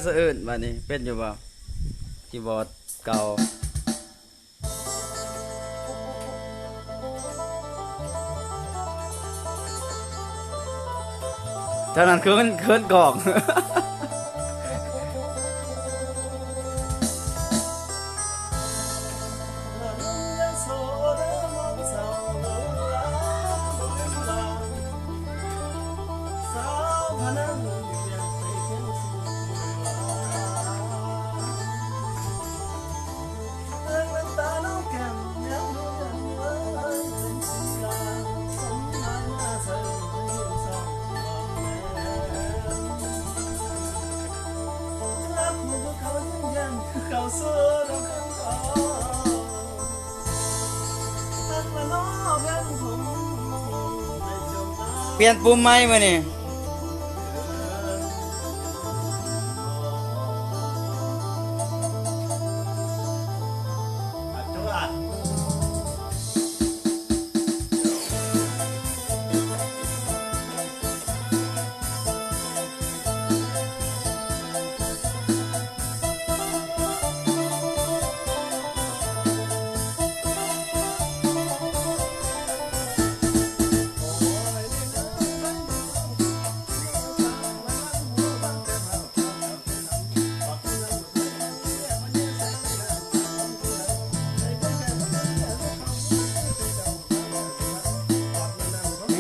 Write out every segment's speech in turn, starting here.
ສະເອີນ ບາດນີ້ເປັນຢູ່ບໍ່? ຄີບອດເກົ່າ. ເທົ່ານັ້ນຄືມັນເຂີນກອງ. ປ່ຽນປຸ່ມໃໝ່ມື້ນີ້.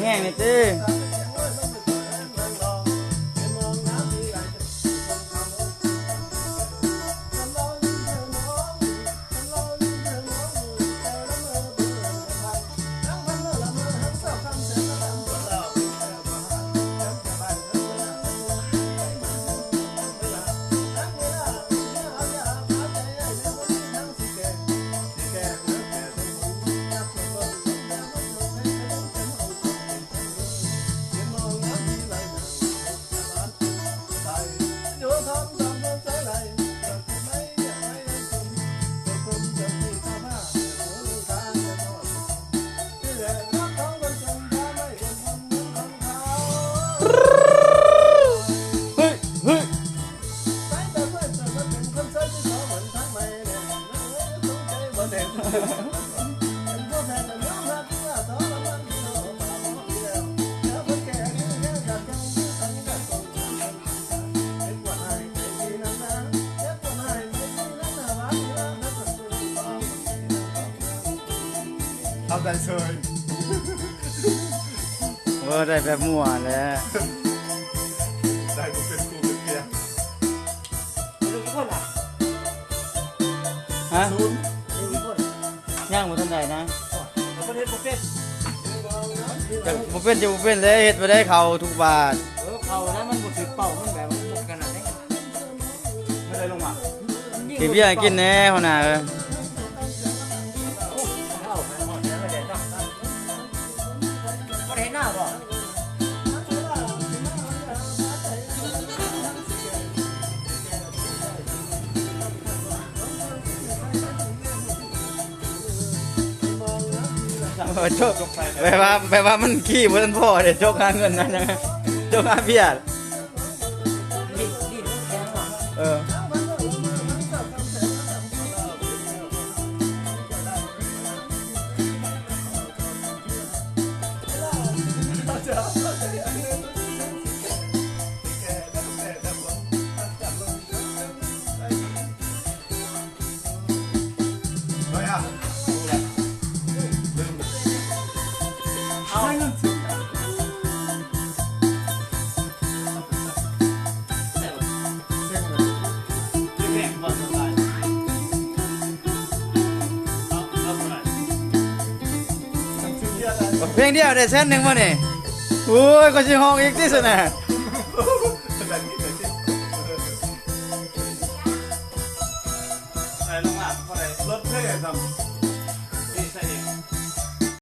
ແຮງນີ້ຕິ. ເອົາໃຈເຊີຍ. ເອີ ໄດ້ແບບມົ້ວແຫຼະ. ໄດ້ບໍ່ເປັນຄູ່ເປັນເກມ. ຮະ? ສູນ. ຍັງບໍ່ທັນໄດ້ນະ. ເຮັດບໍ່ເປັນ. ຈັກບໍ່ເປັນຈະບໍ່ເປັນແຫຼະ ເຮັດບໍ່ໄດ້ເຂົ້າທຸກບາດ. ເອີ ເຂົ້າແລ້ວມັນບໍ່ຖືກເປົ້າ ມັນແບບ ມັນບໍ່ຂະໜາດໃດ. ມາໄດ້ລົງມາ. ເຮັດເບຍໃຫ້ກິນແດ່ ຫົວໜ້າເອີຍ. ບໍ່ໄດ້ເຫັນໜ້າບໍ່? ເອີ ໂຈກ ແບບວ່າ ແບບວ່າມັນຂີ່ບໍ່ທັນພໍເດ້ ໂຈກຫາເງິນນະ ໂຈກຫາເບຍ. ເອີ. ເພງດຽວໄດ້ແສນໜຶ່ງບໍ່ນີ້? ໂອ້ຍ ກໍຊິຮ້ອງອີກຕິຊັ້ນນະ.